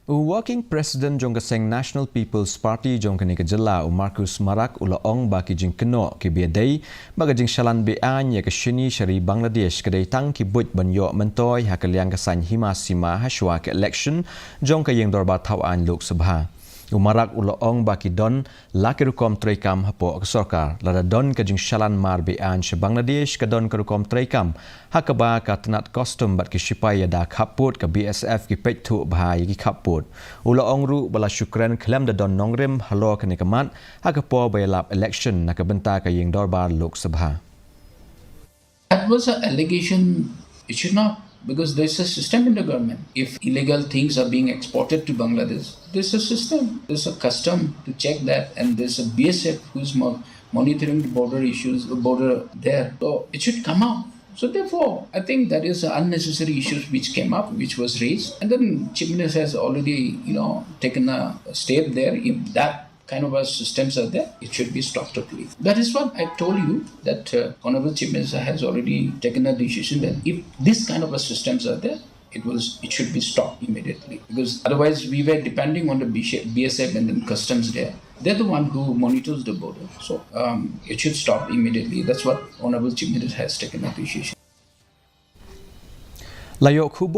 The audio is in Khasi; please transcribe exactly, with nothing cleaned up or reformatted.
U Working President jong ka seng National People's Party jong kane ka jylla, u Marcus Marak, u la ong ba ki jingkynnoh kiba ïadei bad ka jingshalan be-aiñ ïa ka shini sha ri Bangladesh ka dei tang ki buit ban ïoh myntoi ha ka liang ka saiñ hima sima hashwa ka election jong ka ïing dorbar thaw aiñ Lok Sabha. U Marak u la ong ba ki don la ki rukom treikam hapoh ka sorkar. Lada don ka jingshalan mar be-aiñ sha Bangladesh, ka don ka rukom treikam ha kaba ka tnat custom bad ki shipai ïada khappud ka B S F ki peit thuh bha ïa ki khappud. U la ong ruh ba la shu kren khlem da don nongrim halor kane ka mat ha ka por ba ïalap election na ka bynta ka ïing dorbar Lok Sabha. That was an allegation. It should not, because there's a system in the government. If illegal things are being exported to Bangladesh, there's a system, there's a custom to check that, and there's a B S F who's mo- monitoring the border issues, the border there. So it should come out. So therefore, I think that is an unnecessary issues which came up, which was raised, and then Chief Minister has already, you know, taken a step there. If that kind of a systems are there, it should be stopped totally. That is what I told you, that uh, Honorable Chief Minister has already taken a decision that if this kind of a systems are there, it was it should be stopped immediately, because otherwise we were depending on the B S F and then customs there. They're the one who monitors the border, so um, it should stop immediately. That's what Honorable Chief Minister has taken a decision. La ïoh khubor